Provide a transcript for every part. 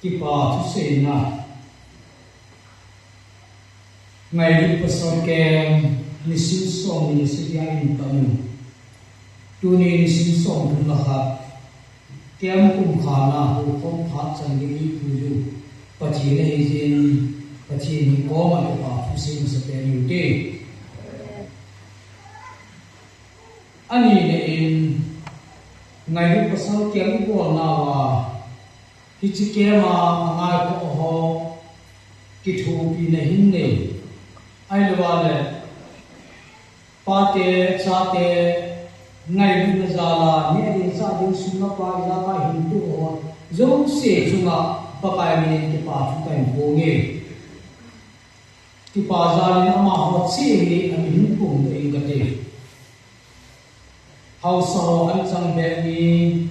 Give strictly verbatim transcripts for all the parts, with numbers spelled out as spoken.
Kipa thuseina. Ngailut pasal camp nisim som ni sagi a in tanu. Tuni nisim som thum le khat. Camp kum khat na hukhom phat chan ding ipu ju. Pathen ahi jin, Pathen hi koma kipa thuseina sa pen u te. Ani le in, ngailut pasal camp i bolna uva, hiche camp a angaikhoh ho, kithopina hin nei. Ahilou le, pate, chate, ngailutna jal a, neh ding chah ding sum le pai, ijakai hin toh ho, jouse chunga, Pakai min in kipa thu kahin phong e. Kipa jal in amaho cheh hi, amin hin phong doh inge kati. Haosa ho anchang bep ni,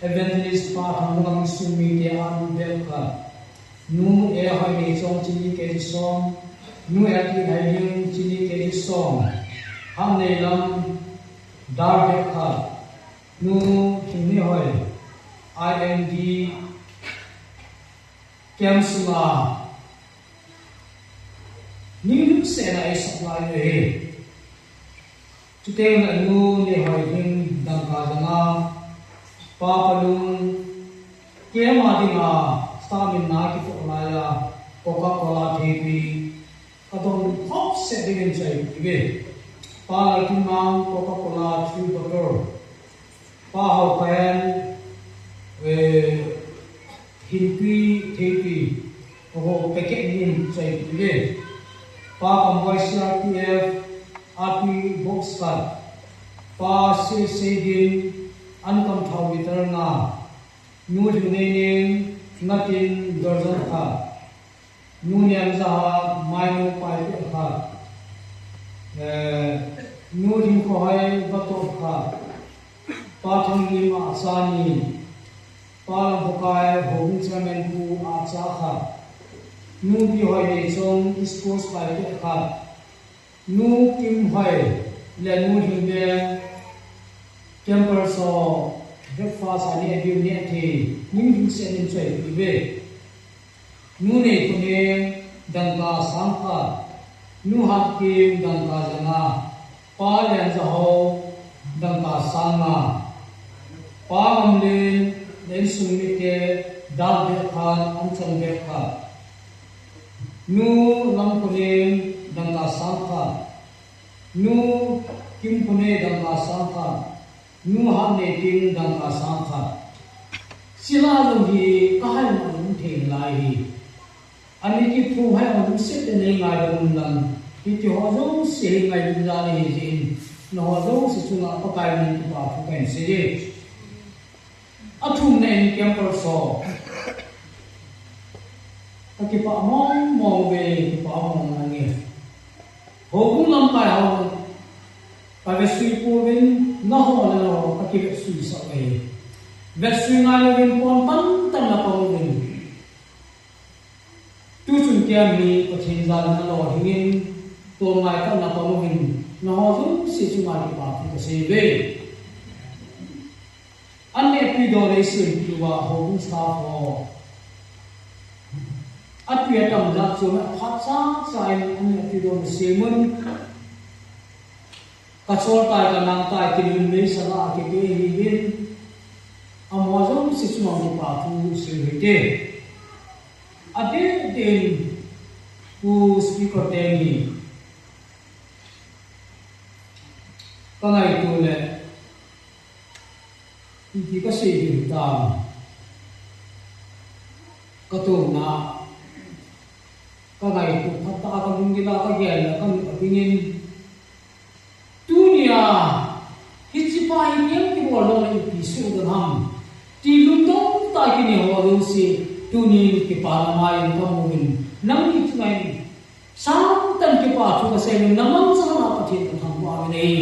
Evangelist Pa Thanggam sung mite a nu bep khat. Nu E Hoineichong chini kg som. Nu L T Haihing chini kg som. Hanneilam Dar bep khat. Nu Thingnehoi I N D camp sunga nilhum sehna eisah lai u ahi. Chuteng le nu Nehoi hin dangka janga, Pa Palung, camp a dinga staff min na kitoh laiya, Coca-Cola theipi, kadon khop seh dingin choi uve. Pa Laltinmang Coca-Cola three bottle. Pa Haopen, eh, hinpi, theipi, ho packet nin choi uve. Pa Kamboi C R P F, api box khat. Pa Sir Seidin, ankam thao liter nga. Nu Lhungneineng, ngatin dorjon khat. Nu Niamjaha, mainu paipeh khat. Eh, Nu Lhingkhohoi, vato khat. Pa Thanglim, acha ni. Pa Lamkhokai, Houbung Chairman pu, acha khat. Nu Bihoineichong, sports paipeh khat. Nu Kimhoi le Nu Lhingveng, campers ho, breakfast a neh diu neh thei, nilhum seh nin choi uve. Nu Neikhonem, dangka sang khat. Nu Hatkim, dangka janga. Pa Lianjahou, dangka sang nga. Pa Ngamlen, le insung mite, dar bep khat, anchang bep khat. Nu Lamkhonem, dangka sang khat. Nu Kimkhonem, dangka sang khat. Nu Hatneikim, dangka sang khat. Chule jong hi kahai ma um thei nalai hi. Ani kiphong hai ma um seh le nei ngaidam un lang. Hitiho jouse hi ngaidam jal ahi jeh in. Nangho jouse chunga Pakai min in kipa thu kahin sei e. Athumna in campers ho. Kakipah mong mong uve, kipah mong mong e. Houbung lamkai ho. Kavetsui pouvin, nangho le nangho, kakivetsuisah uve. Vetsui ngai louvin pon tamtah napang uvin. Tuchung camp hi Pathen jal in alolhing in, tolngai tah napang uvin, nangho jouse chunga kipa thu kasei uve. An nehpi doh nei sempeh uva, houbung staff ho. Atui atam jat chu aphat chacha in an nehpi doh nei sem un. Kachol tai, kanang tai, kinunmei sala a kipeh ahiuvin. Amaho jouse chunga kipa thu sei u hite. Adeh deh in pu speaker teni kangaito le, iti kasei ding hitam. Katouna, kangaito phat a kalunggil a kagel le kanu abingin. Tunia, hichepa hi camp kibol lou le ipi soh ding ham. Ti lungdong tah a kinei ho jouse, tunin kipana mai in kamu uvin. Nangni chunga in, sangtah in kipa thu kasei uvin, namang sanga Pathen kathangvah uvin ahi.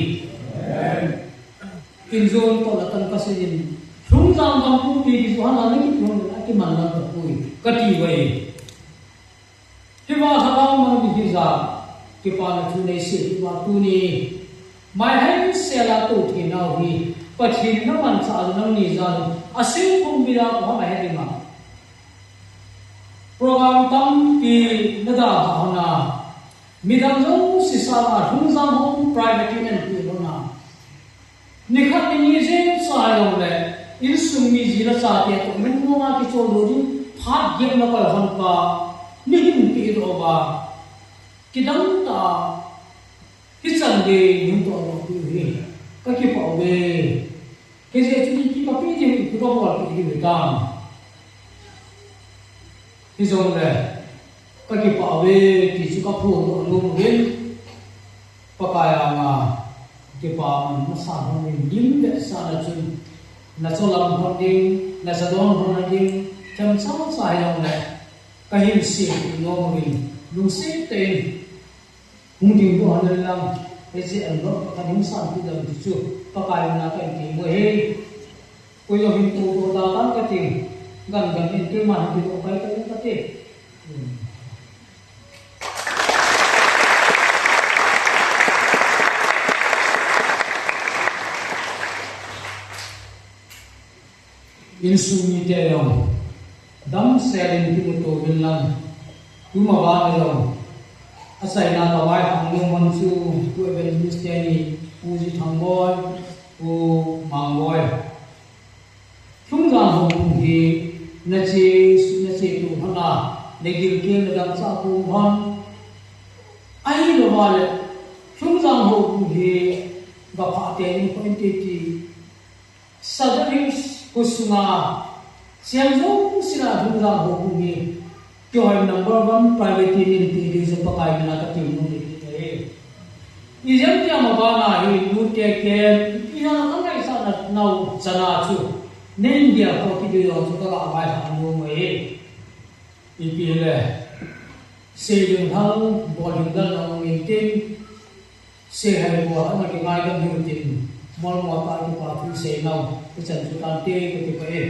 Injong toh le tan kasei in, Lhungjang gam pumpi kijoh hana nakiphong le akiman lang tapoi, kati uve. Hiva kha lau mang di hija, kipana thu nei sei hiva tuni. Mai hensel a tou thei nau hi, Pathen in namanchah a nangni jal, asei pumpi a koi ham ahe ding a. Program tampi nadalha hon a, midang jouse sanga Lhungjang Home Private Union ti lhon a, nikhat nini jeng sa jongle, insung mi ji le chate toh min mong a kichol lou ding, phat gep na koi hon pa, mihem pehdoh uva, kidang tah a, hichan gei nungtoh loupi u hi, kakipah uve. Hijeh chun ipi kapeh diu, ipi kabolpeh diu hitam. Hijongle, kakipah uve ti chu kaphondoh nom uvin, Pakai anga kipa man masa hon in, lim vetsahna chun, nacholam hon ding, nachadon hon ding, themcha cha hijongle, kahin sempeh nom uvin, lungset tah in hung ding bou hon lang, hijeh a lou, kahin sanpeh dam ti chu, Pakai mina kahin ti mo hi. Koi jong hin tou tou ta tan kati, gan gan in keiman hin tou kai kai kati. Insung mite jong damsel in kimuto uvin lang, tuma vang jong achaina kavaihom nom hon chu, Pu Evangelist teni, Pu Jithangboi, Pu Mangboi, Lhungjang Houbung hi nache, nache tou lhon a, nagilkel nadangchah tou lhon, ahilouva le, Lhungjang Houbung hi gaphah tei in, point tei ti, Sadar Hills khosunga, Siam jouse a Lhungjang Houbung hi, kihoi number one private union ti ding chu Pakai mina kati nom e. Ijemtia mabana hi, nute ken, ipi ham angaisah nau chana chu, nei India ko kidei jong chu kaga vaihom nom e. Ipi le, sei ding lhang, bol ding lhang na um intin, sei hai bol ana kingaidam hiu tin, molmo tah a kipa thu seinau, hichan chu tante, kakipah e.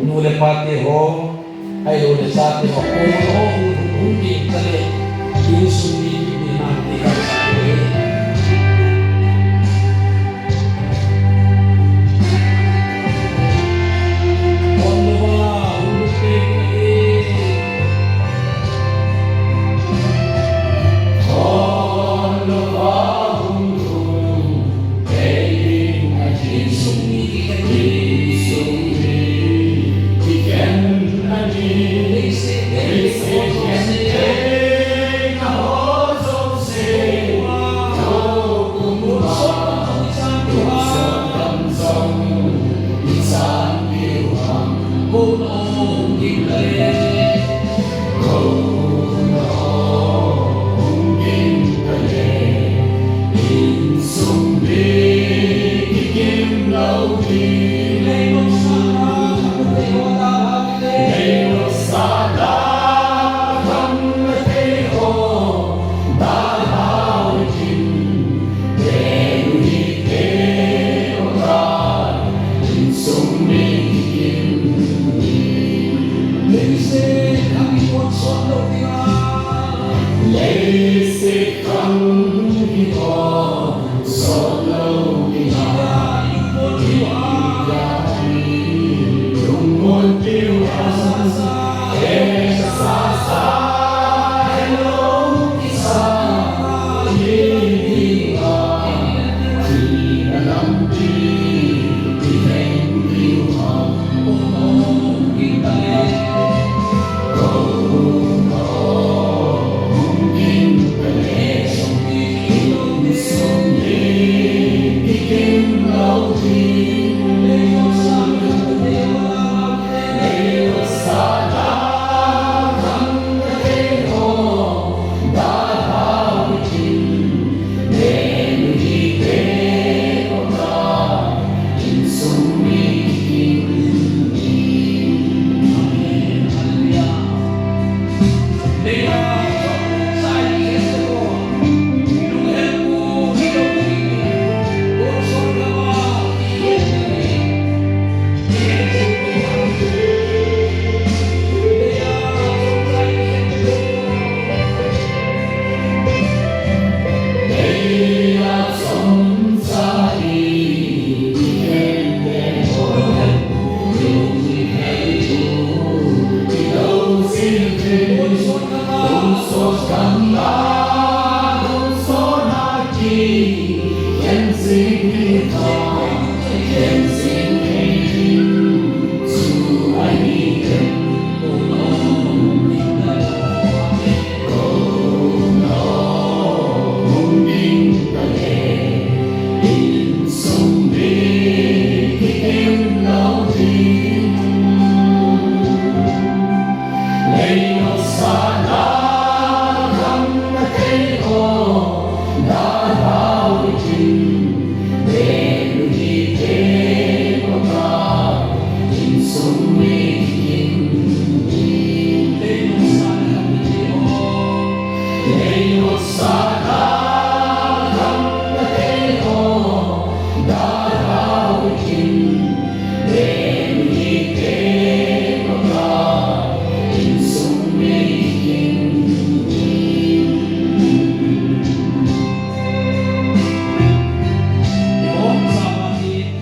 Nu le pa te ho, ahilou le chate ho, kon ho, hung, hung ding tale, insung mi kiti nante ka sa e. Kon lo va, hung ding tale.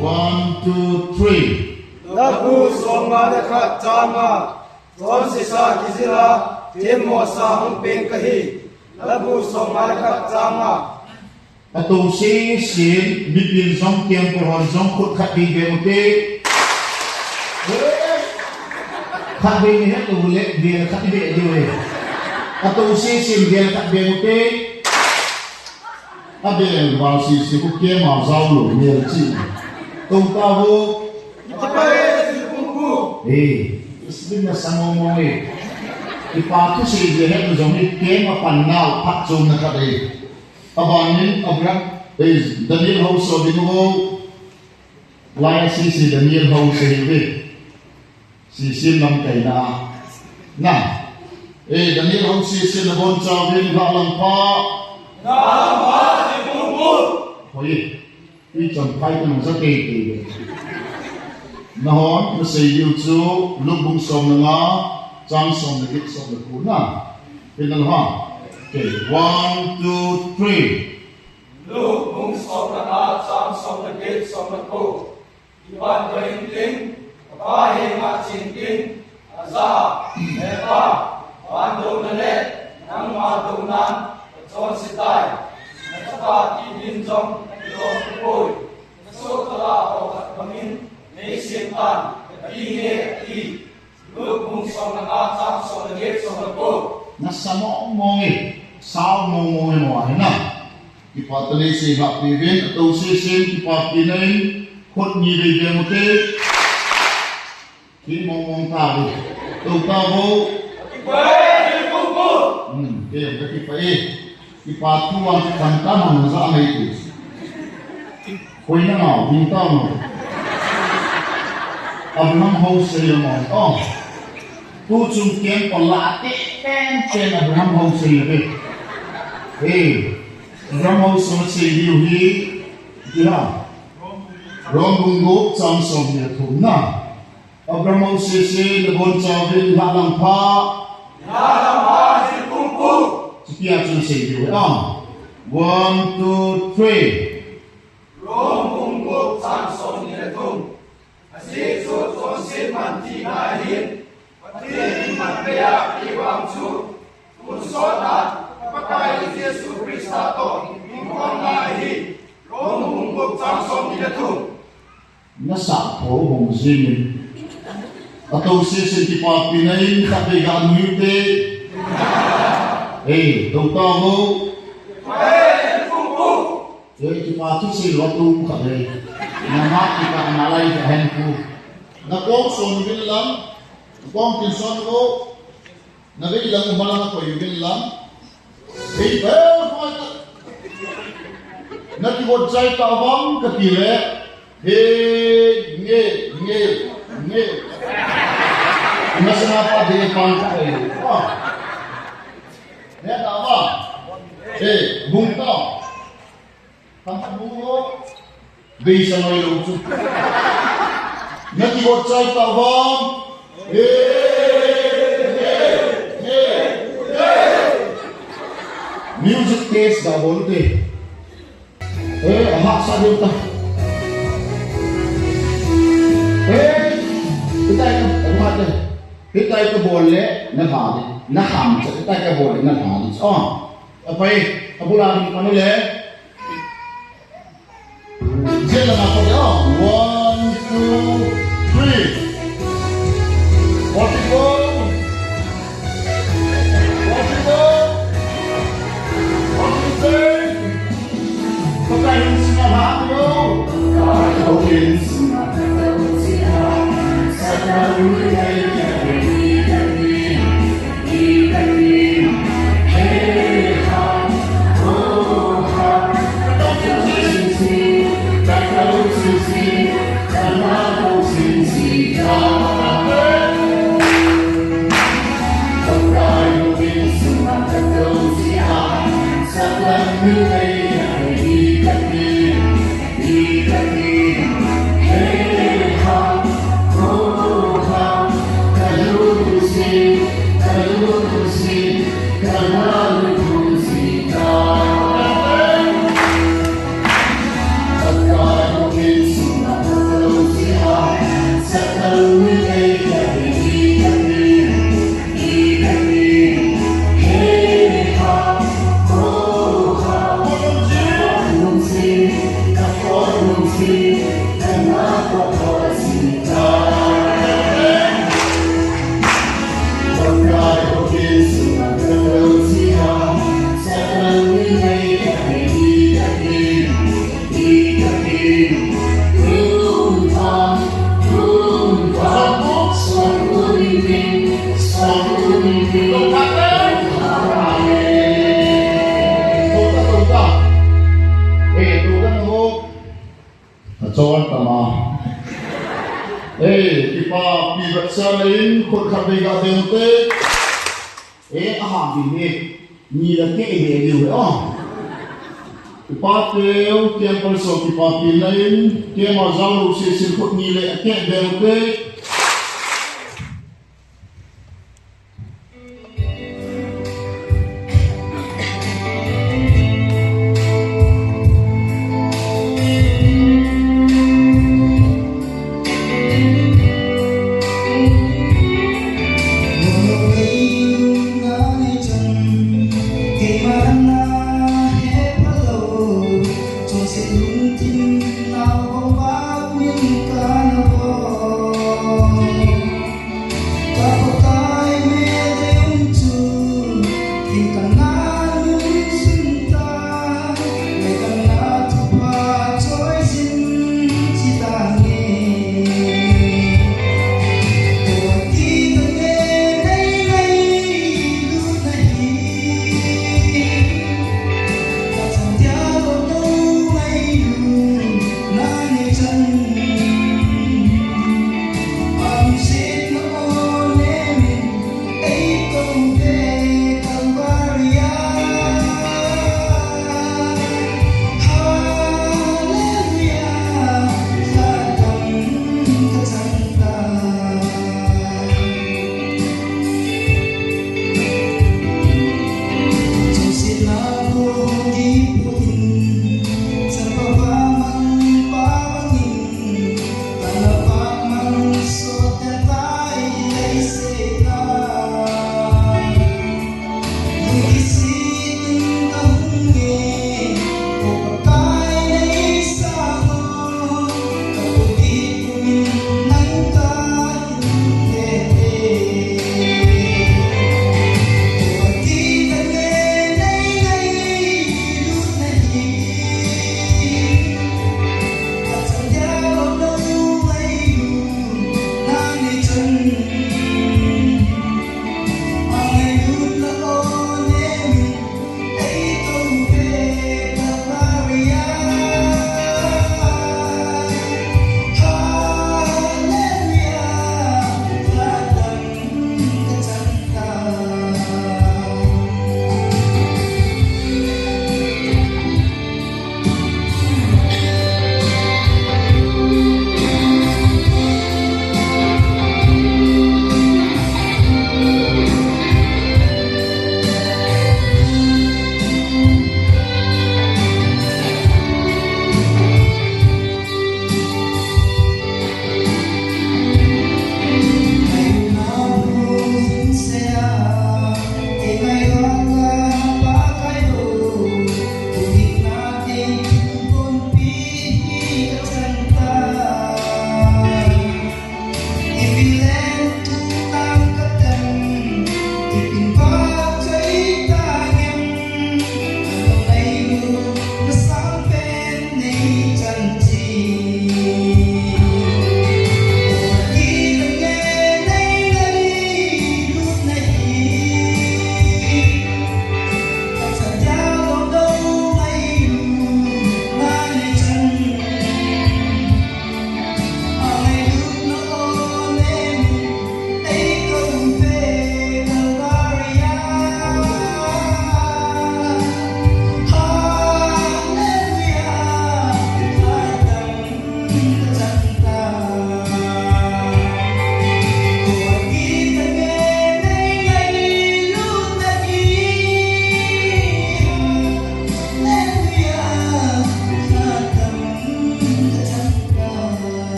One, two, three. Labu somnga le khat changa, chonsesa kijila, themmosa hung peng kahi. Labu somnga le khat changa. Atoh sesen, mipin jong keng pe hon jong khut khat ding beng ute. Khat ding ni het lo le, bel khat ding beng ute. Atoh sesen, bel khat beng ute. Abel val sese, ku kema jao lo, mel chi. Tou ta ho. Eh, isbin na sango mo eh. Ipa tu si je het lo jong ni kema pan nao, phat chom na khat eh. Abanin Abraham, eh, Daniel House so ding ho, lai sese Daniel House hi ve. Sese lamkaina. Na. Eh, Daniel House sese nabonchauvin Lhagao lampa. Hoi. Ui chon phai kan sa te te. Nahon nasei diu chu Luke bung som le nga, chang som le get, som le ko na. Pin na lo ha. Okay, one, two, three. Luke bung som le nga, chang som le get, som le ko. Ivan ka in tin, ka Pa henga chen tin, aja, He Pa, van douna le nangma dounan ka chonse tai. Na chapa ti din jong ka kilom tapoi. Ka soh tala ho khat bangin nei sem tan, ka ti nge, ati. Luke bung som le nga, chang som le get, som le ko. Nasa mong mong e, sao mong mong e mo ahi na. Kipa tah le sei hahpi uvin, ato sesen kipapi na in, khut ni vei vei mo te. Ki mong mong ta vo. To ta vo. Hmm, ke, ke kipa e. Kipa thu vang kipan ta mang za ngai ti. Koi na ngau, ding tau no. Abraham Hosea mo. Oh. Tu chung ken pa la te pen pen Abraham Hosea ve. Hey. Abraham Hosea sei diu hi. Dia. Rom bung gup chang som le thum na. Abraham Hosea sei le bon cha ve ha lang pha. Ha lang pha ji kum pu. Chipia chung sei diu. Ah. One, two, three. Rom bung gup chang som ni le thum. Ajeh chu chonset man tina ahin, Pathen in man pei a eivang chu, tonsot a Pakai Jesu Christa toh hingkholna ahi. Rom bung gup chang som ni le thum. Nasa tho hong jing in. Ato sesen kipapi na in khatvei ga nui te. Ei, to ta vo. Ei, kipa thu sei lou tum khat e. Nangma kipa nalai ka hen pu. Na kong son uvin lang. Na kong tin son ko. Na vei lang, uma lang, na koi uvin lang. Vei pe, koi ta. Na kivot chai ta vang kati le. He, nge, nge, nge. Na sana pa de pan ka e. Ah. Ne ta vang. He, bung ta. Kan ta mu lo. Vei sa noi lo chu. Na kivot chai ta vang. He, he, he, he. Music test ga bol te. Eh, ama sa deu ta. Eh, hitai ka, ama te. Hitai ka bol le, na ha de. Na ham cha, hitai ka bol le, na ha de. Oh. Apai, abula ni kanu le. Jela na pa ya. One, two, three. Forty-four. Forty-four. Forty-three. Pakai hung singa ha yo. Pakai hung singa ha yo. Achon tama. Ei, kipapi vetsahna in khut khat vei ga deu te. Ei, ahang ding e. Ni la ke e ve liu e, oh. Upateu, temple so kipapina in, kema jao lou seh sin khut ni le akeh beu te.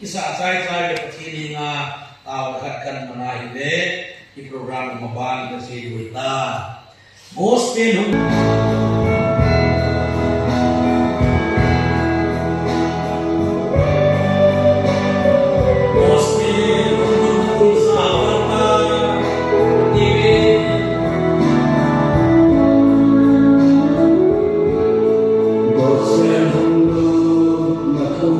Isa chai chai le Pathen henga, tao khat kan mana hile, i program maban ka sei lui ta. Gospel hung. Gospel hung tu sa ta. Amen. Gospel hung tu na tu.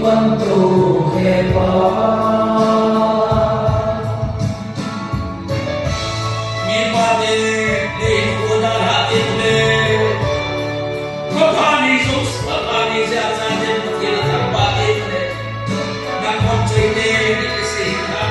Panto he pa. Mipa te, le in ko da la te le. Ko pa ni so, ko pa ni se a sa te ko te la pa te le. Na ko te te ni se ha.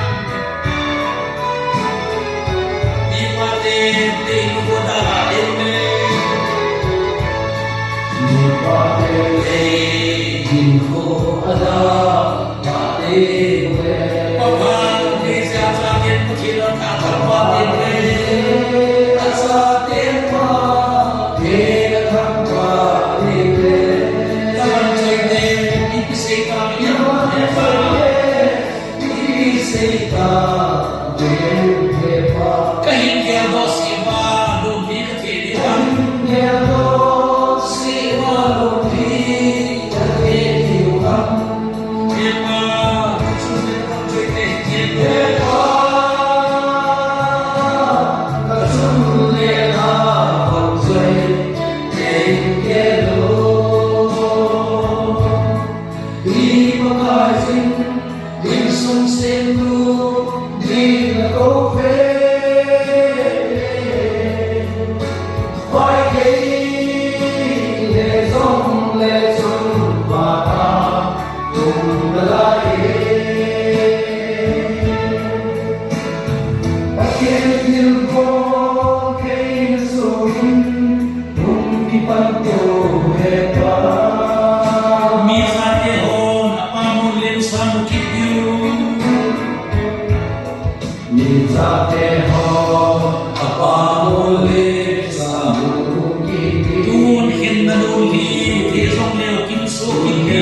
Tun hin na lung hi, ti jong leu kin so kin ti.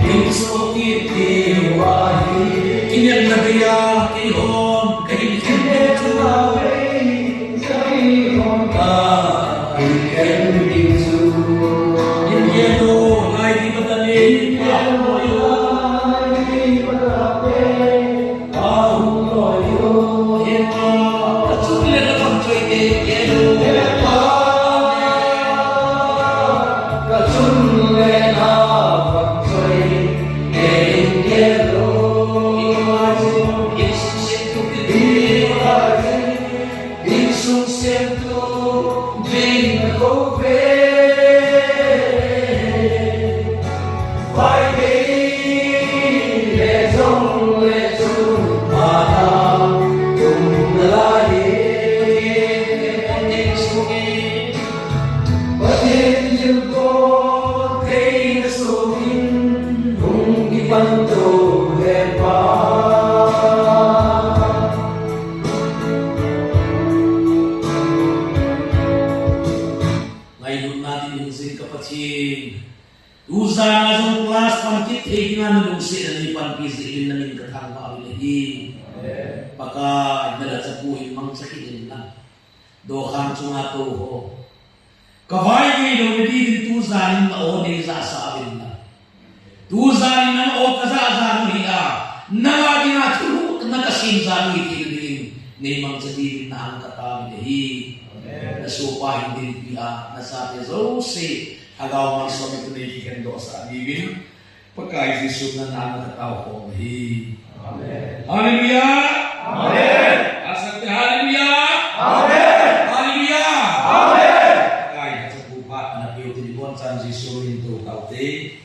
Kin so kin ti. Kin yan na dia, ki hon, ka hin kin ti chu. Ngailutna ding hung jing ka Pathen. Tujan a jong class pan kit thei dinga na lungsetna nei panpi jeh in na min ka thangvah uvin ahi. Pakai, na la chapu in mangcha kit in lang. Dokhang chunga tou ho. Ka vai gei lou na dingin tujan in na aw nei jahsah uvin lang. Tujan in nang aw ka jahsah u hi a, nang a dinga thulhuhna ka sem jat u hi ti dingin, nei mangcha dingin na ang ka tao u ahi. Amen. Na sohpa hin dinpi a, na chate jouse, Lhagao Theng malsomna nei kikhen doh sah dingin, Pakai Jesu na nang a ka tao khom u ahi. Amen. Hallelujah. Amen. Asante, hallelujah. Amen. Hallelujah. Amen. Pakai, ka chapu pa, na peutin bonchan Jesu min in tou taute.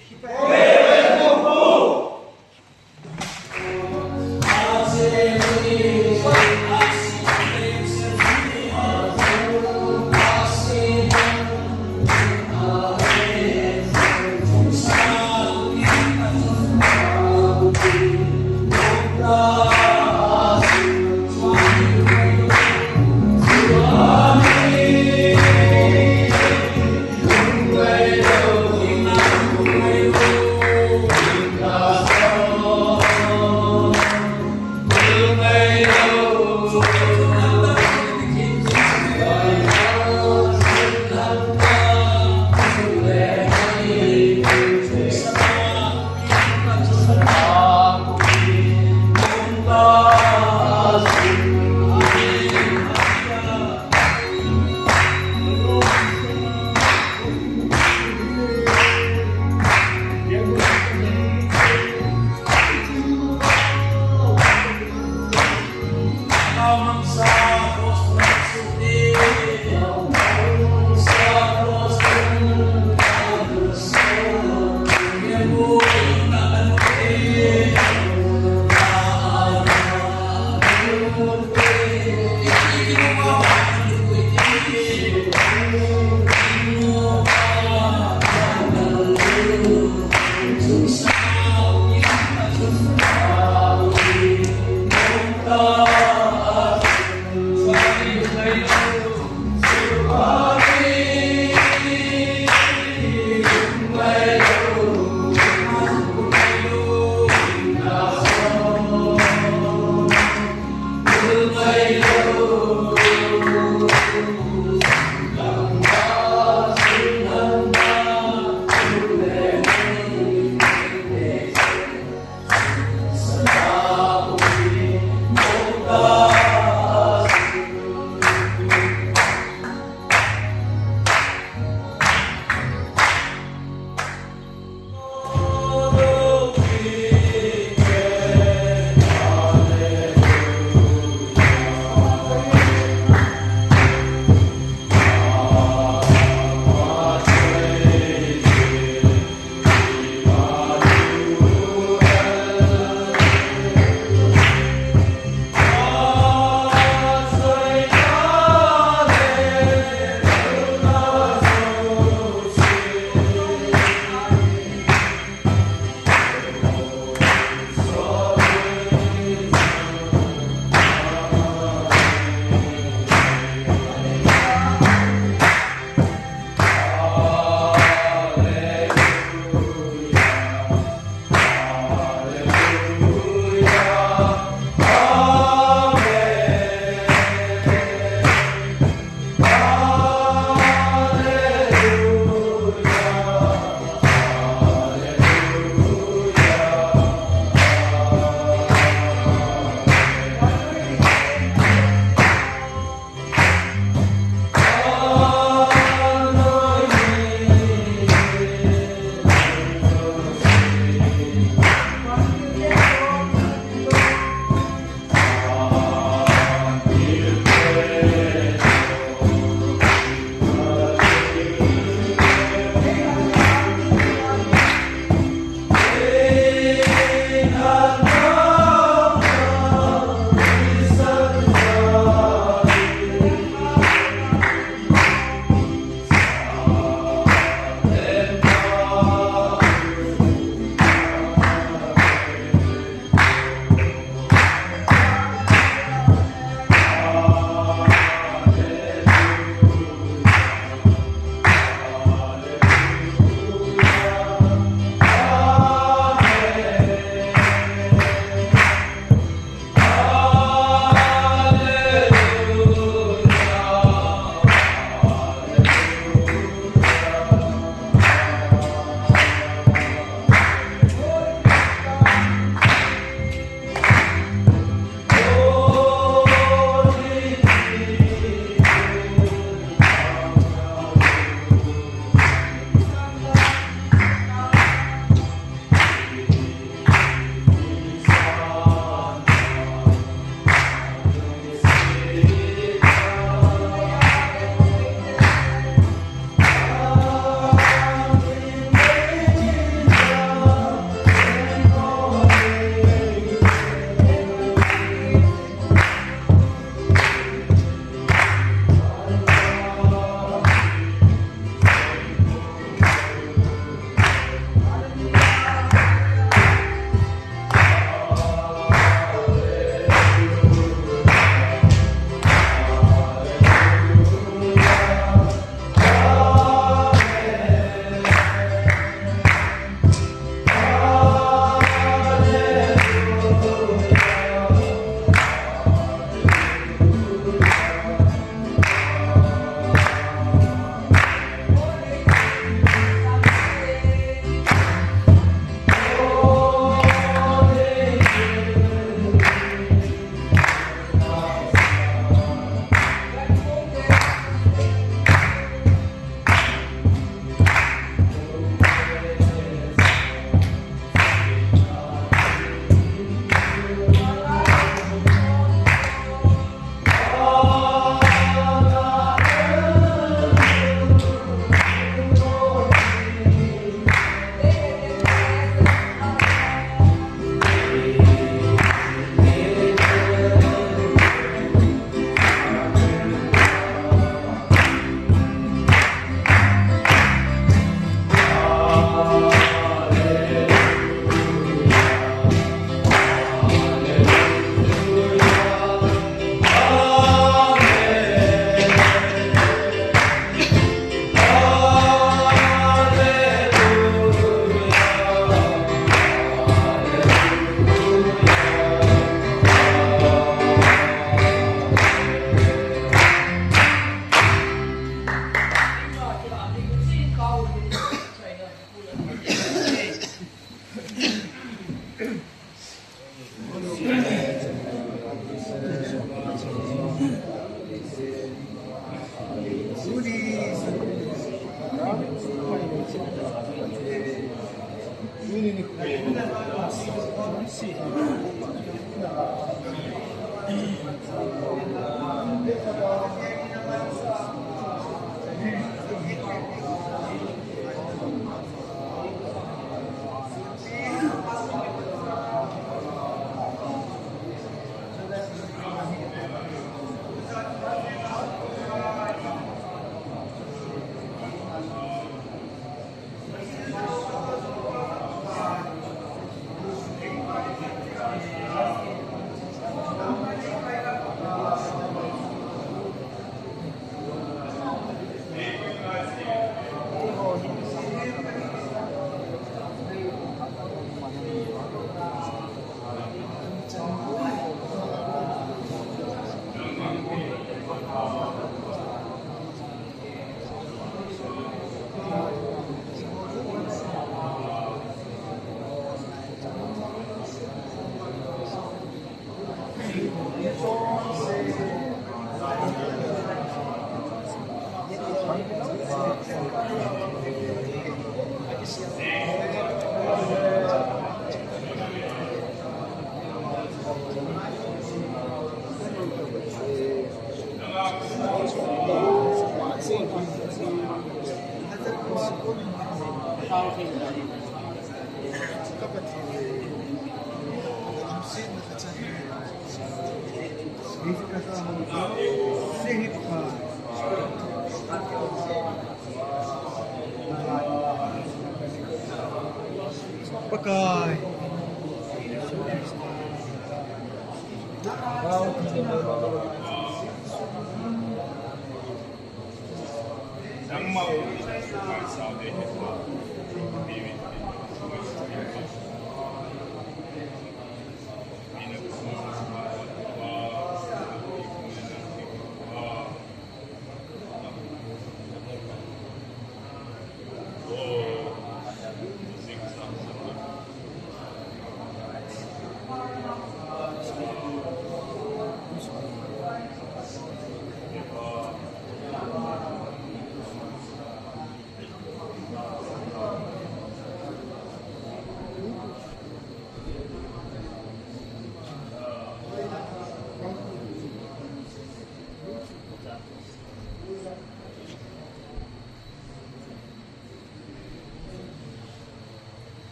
Pakai.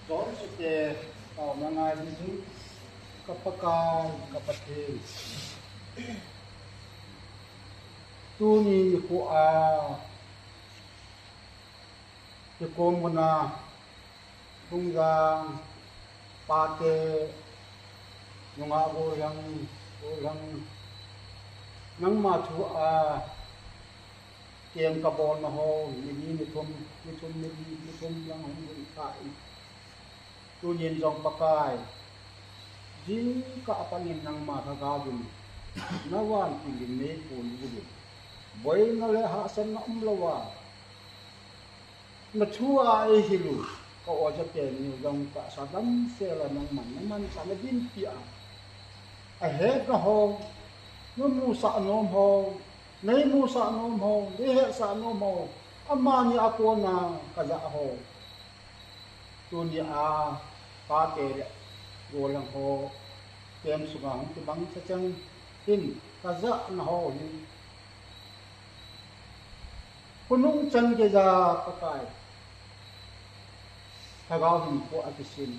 Chonsetna taona ngai ding, ka Pakai, ka Pathen. Tuni nikho a, hikom muna, Thungjang, pate, nungah gollhang, gollhang, nangma thu a, ken kabolna ho, ni li ni thum, ni thum, ni li, ni thum lang hung lut tai. Tunin jong Pakai, jingkah a pat in nangma lhagao in, na vantil in nei pui uvin. Boina le hahsatna umlouva, na thu a eihil u, ka oja teni jong tahsa damsel a nangman, na manchah na dinpi a. Ahetna ho, na musah nom ho, nei musah nom ho, nei hetsah nom ho, amani a kona ka jah ho. Tuni a, pate le gollhang ho, camp sunga hung kimang chachang hin, ka jahna ho hi. Khonung chan geija Pakai. Lhagao hinkho a kisem,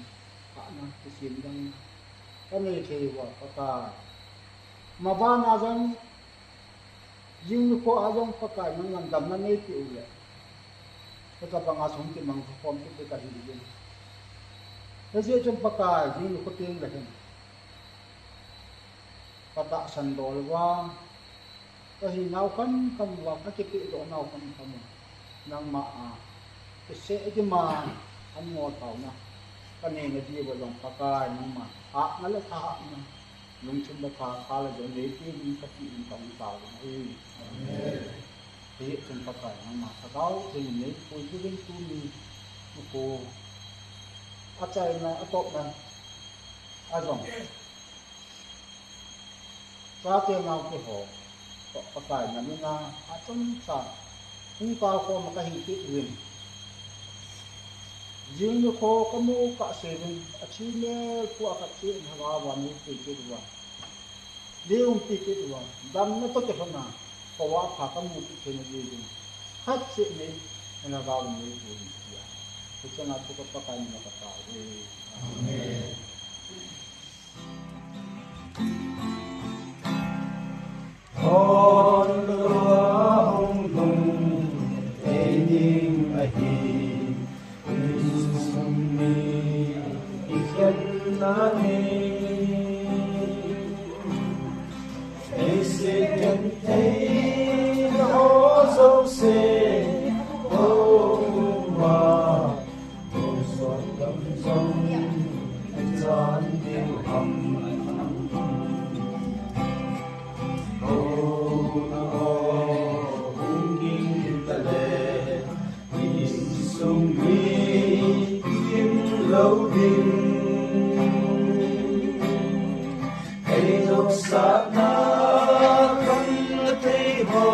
khahna, kisem dangna. Ka nei thei uva Pakai. Mabana jong, jing nikho a jong Pakai nangman damna neipeh u le. Hitabanga sung kimang khom kit ding kahi uvin. Hijeh chun Pakai, jing nikho teng le hin. Ka tahsan dol uva, ka hinau khan khan uva, ka kipehdoh nau khan khan uva. Nangma a, kiseh dima, an ngol taona. Ka neina diuva jong Pakai nangma, hatna le thahatna, lungthim le tha, tha le jong neipeh ding kati in ka hung tao uve. Amen. Hijeh chun Pakai nangma, Lhagao Theng in neipui uvin tuni nikho, achaina, atopna, ajong. Chate naote ho, Pakai na mina achom cha hung ka kho ma ka hi kit win. Jing ni kho ka mu ka se win a chi ne ku a ka chi na wa wa ni ti kit wa. Li um ti kit wa. Dam na to ke na ko wa pha ka mu ki ke na ji win. Khat se ni na ga ni ku ya. Ku cha na to ka Pakai na ka ta. Amen. Hon lua hung lung ei ning ahi, insung mi i khenna hi. Ei se khen thei ho jouse, ho ma. Satna kan thei ho,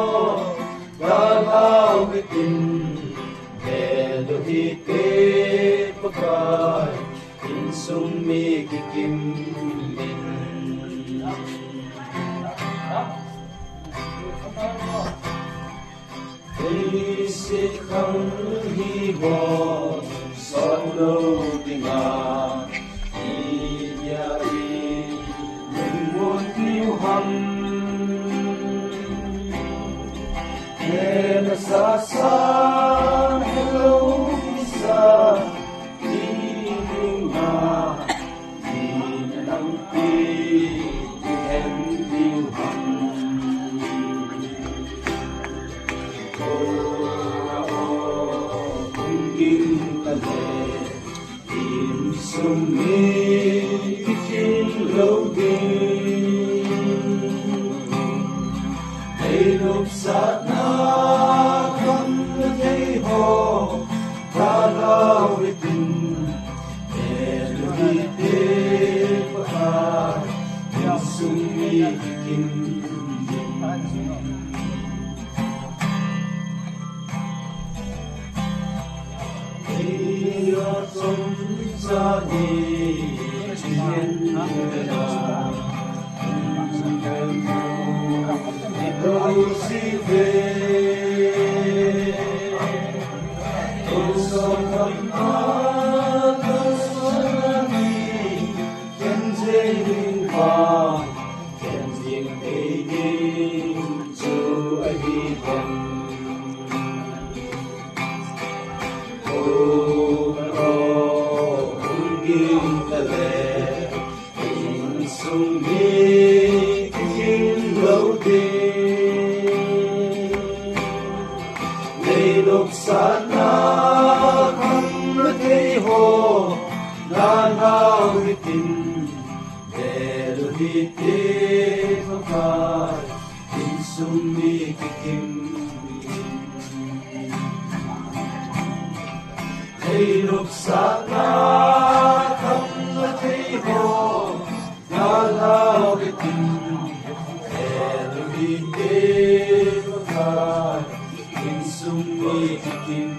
Dalhau hitin, Elohim te Pakai, insung mi kikim in. Ei se khang hi ho, sot lou dinga, India i lungmon piu ham. Hena sa sa hello sa i lungna i nampi i hem piu ham. O, o, kung king kale. Insung mi kikim lou ding. Ei nopsahna kan na thei ho, Dalhau hitin. Elohim te Pakai, insung mi kikim ding. Ken jing ding vang, ken jing thei ding chu ahi bang. O, o, hung ging ta le, insung mi ging lou ding. Nei nopsahna khang na thei ho, Dalhau hitin, Elohim te Pakai, insung mi kikim. Nei nopsahna khang na thei ho, Dalhau hitin, Elohim te Pakai, insung mi kikim.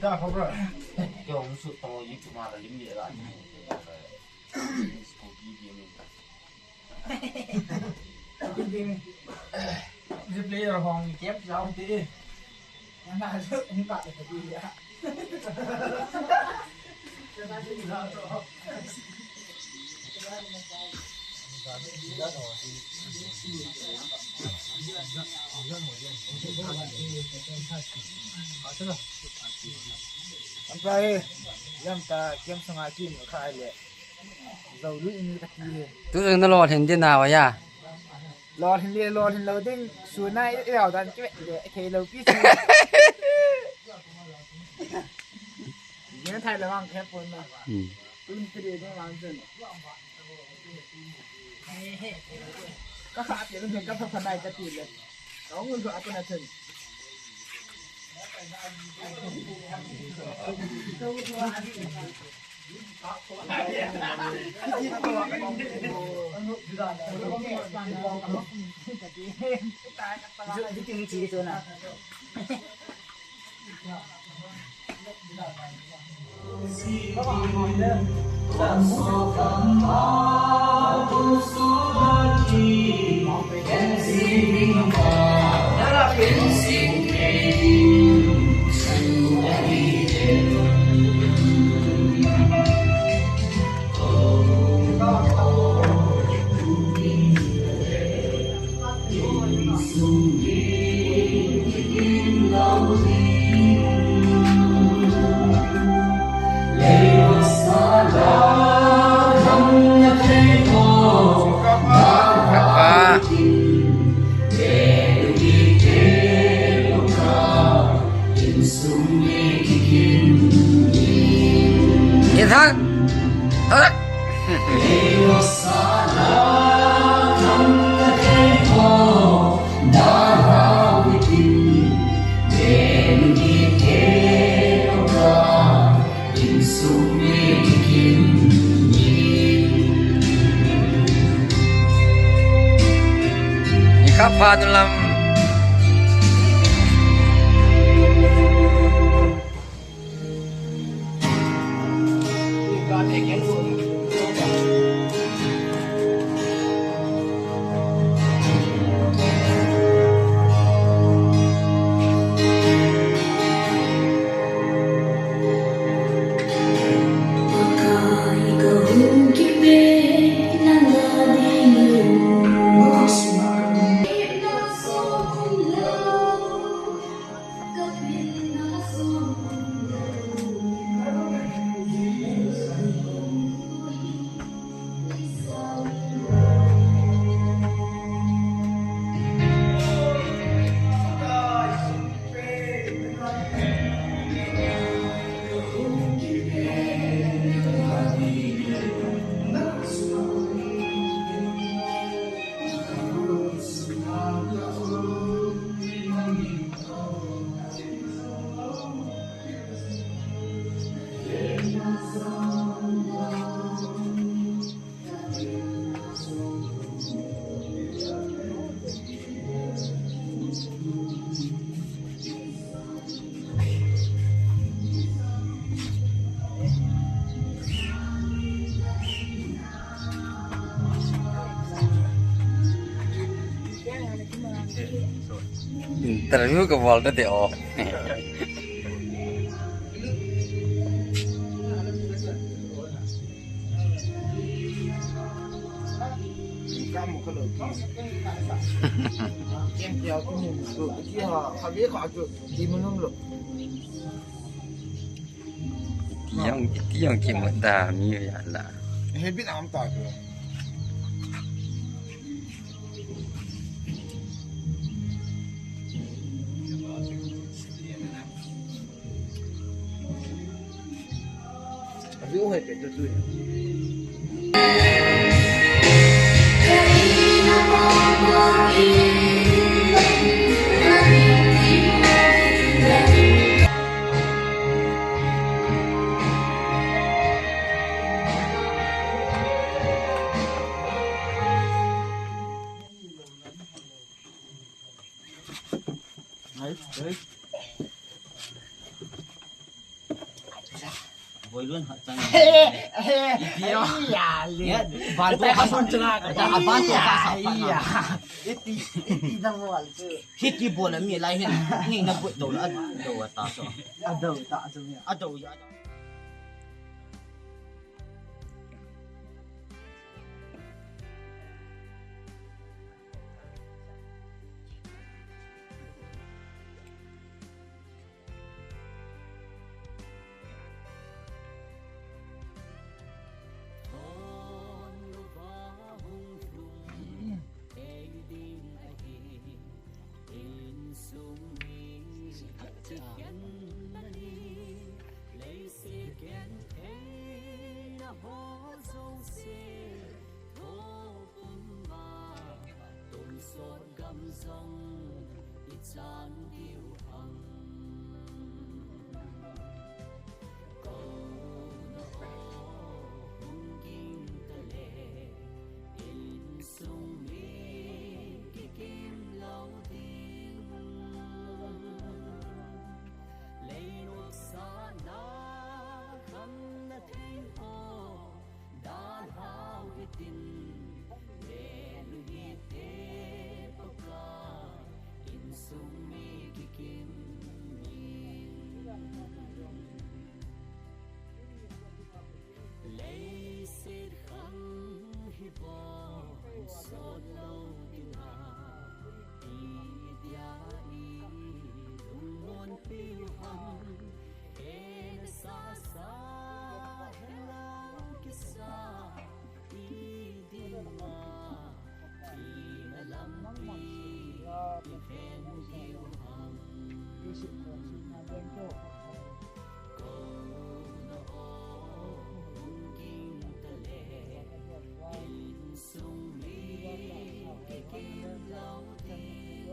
Ita khobra. Kyo musu to YouTube ma la lim ye la ni. Scooty game. Scooty game. Replay hong game jao te. Ana jo in ka te ya. Ampa he, lam ta kem sanga kim kha le. Zau lu in ka ti he. Tu jeng na lo hin de na wa ya. Lo hin le lo hin lo ding su na i rau dan ki le thei lo pi su. Yen thai la wang khe pon na. Hmm. Tun tri ding lang chen. Ka kha ti lun ka pha pha nai ka ti le. Ka ong ka apa na chen. Ithak. Thak. Ni kha pha nu lam. Interview ka bol ta de o. Kem pia ku ni ku ki ha ha ve ka ku ki mun lo. Yang, yang kimu da mi ya la. He bin am ta ku. Boilun ha chang. He, he, he, ya, le. Ya, ban to ka son chang ka. Ya, ban to ka sa. Ya. Iti, iti na mo al chu. Hiti bola mi lai hin. Ni na bu do la, do ta so. A do ta so ya. A do ya. Tonsot gam jong i chang diu ham. Ko na o hung ging ta le, insung mi kikim lo ding. Lei nuksa na kham na thei o. Dalhau hitin, lelu hite poka, insung mi kikim in. Leiset khang hi bon sot lo dinga, idia i lungmon piu ham. Hena sasa helang kisa i dinga, thina lampi i phen diu ham. Ko na o hung ging ta le, insung mi kikim lo ding.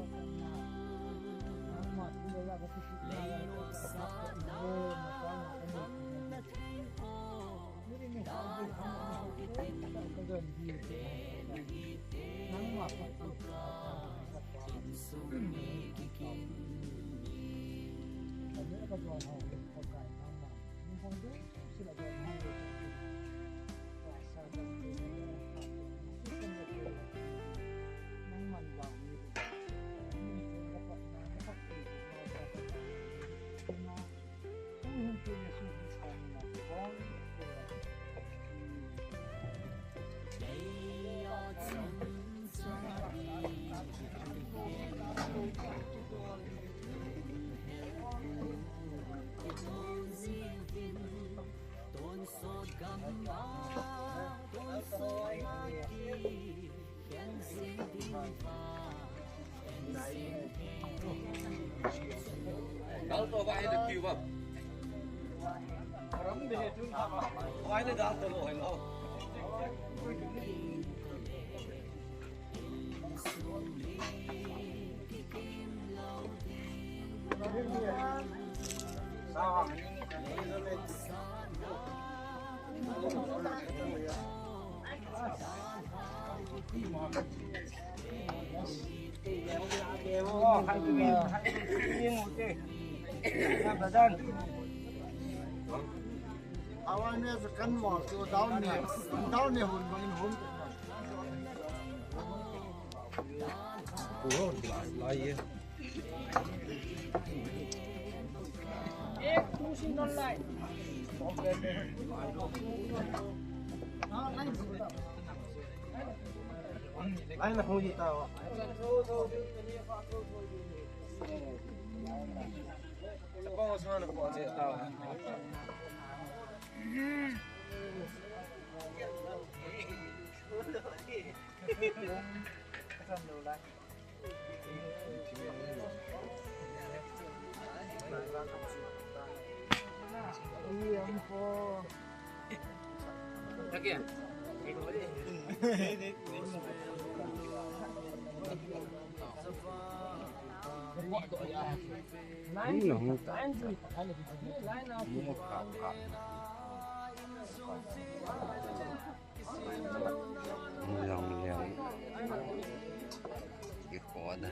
Awa ne kan mo tu down ne, down ne hun bangin hun. Lai ye. Ek two single line. Ai na hu di tao. Tapong sa na po je tao. Long liang. Kikho da.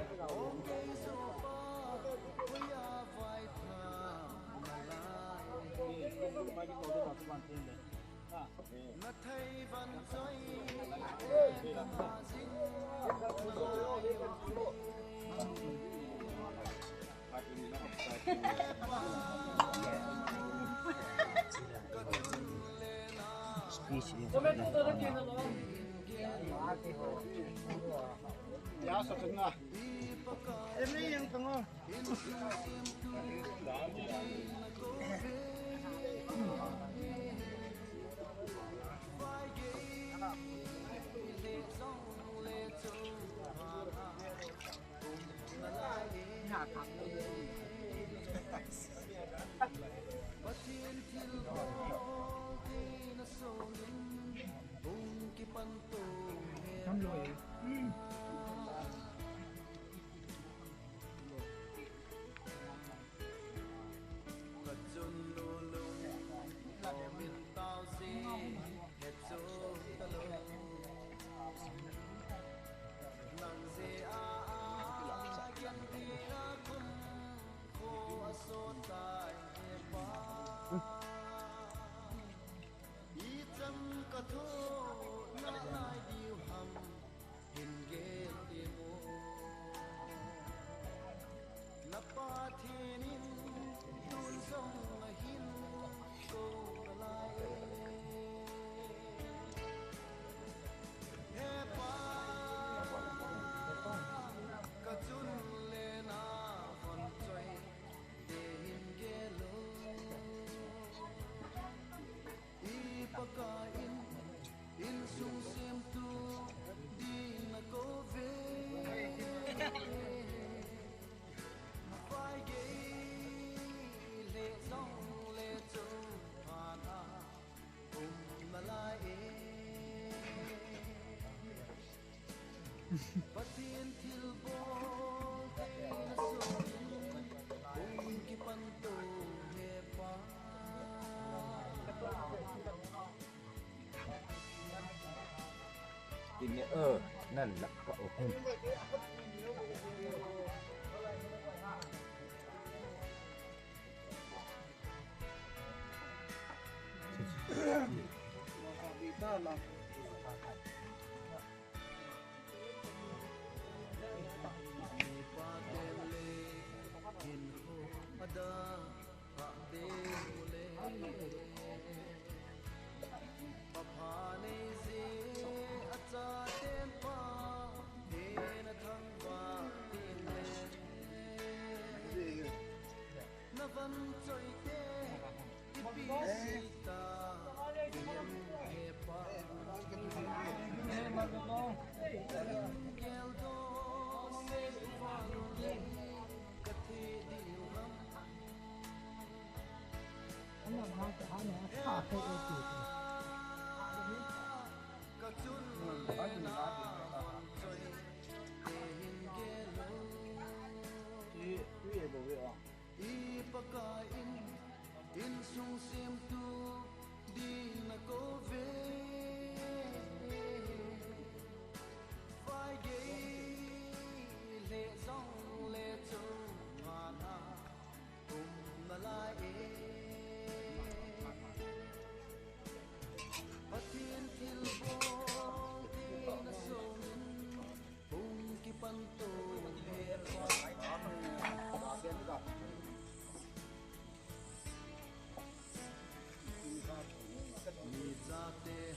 Ine, eh, nan la ka o.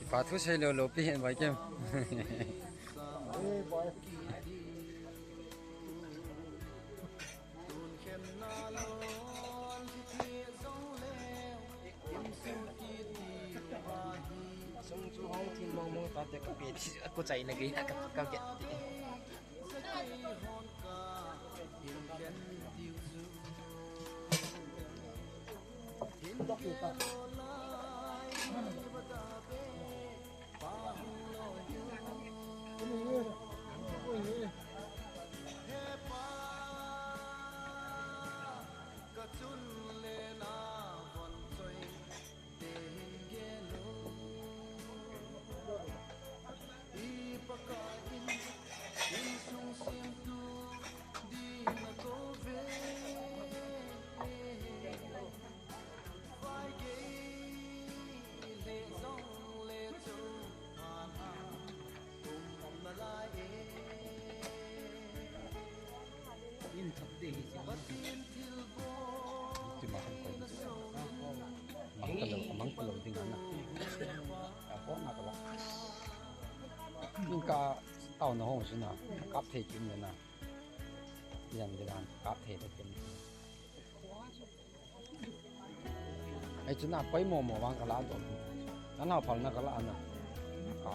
Kipa thu sei lou lou pi hen vai kem. Te ka pe ti, ko chai na gei na ka, ka ke ti. Mang ka lo, mang ka lo ding ana. A ko na ka lo. Ning ka tao na hong suna, kap thei kim na. Yan de dan, kap thei ta kim. Ai, chuna poimo mo vang ka la to. Nana phal na ka la na. Ka.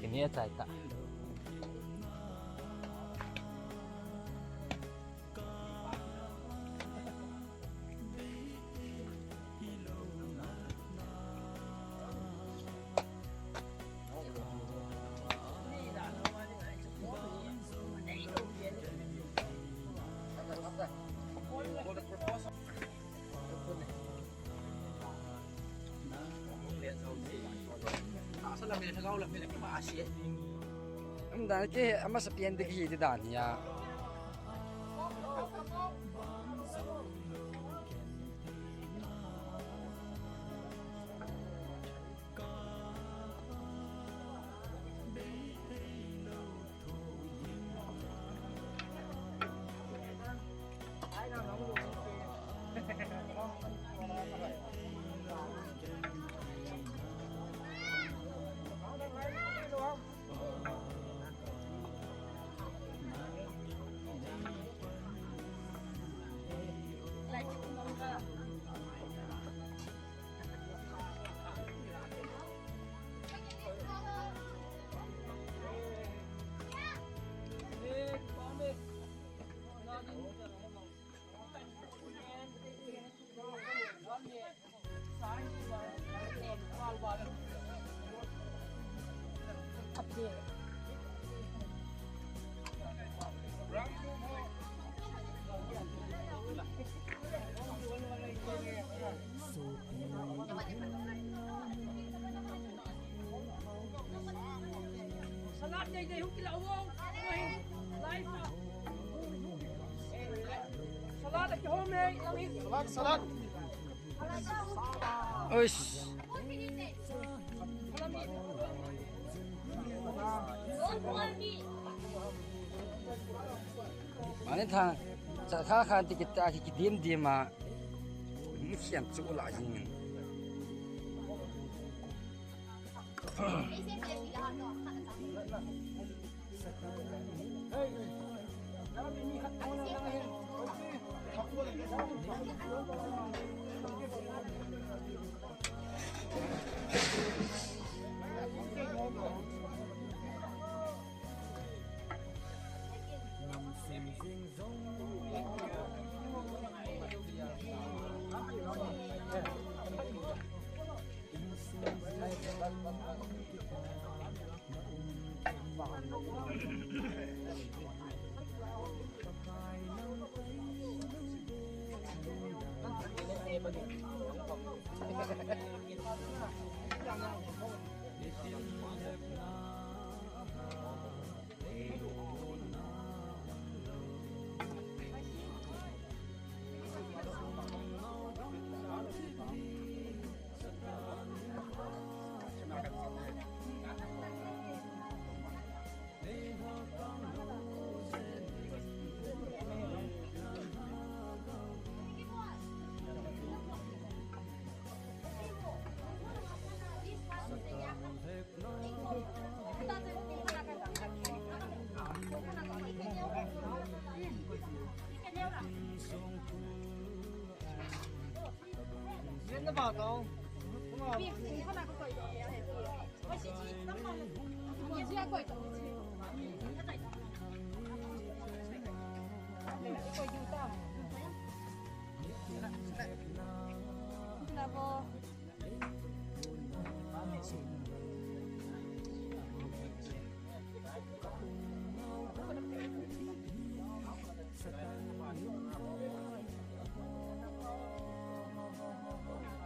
Kini a chai ta. Umdan ke amasa pian de ki ti dan hi a. Salat dei dei hung kila uong. Live. Salat lagi home, lang hin. Salat, salat. Uish. Mane tha, cha kha khan ti kita ki dim dim a. Ni khian chu la jing.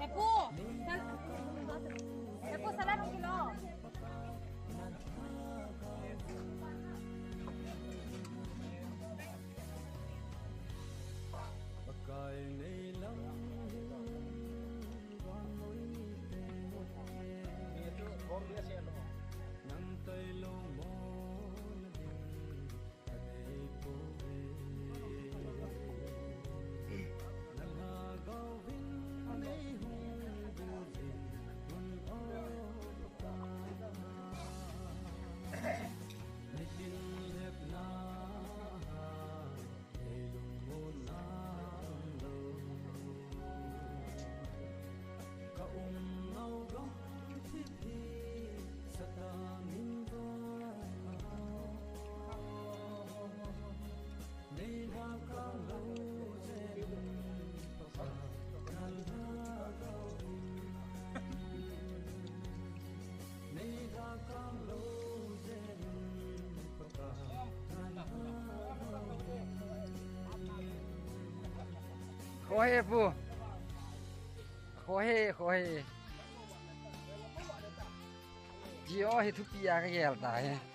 Epu, sal-, Epu, salat kilo. Pakai nei lam hin vannoi te. Nang tailou mona ding. Khohe pu. Khohe, khohe. Jio hi thupi a kagel ta hi.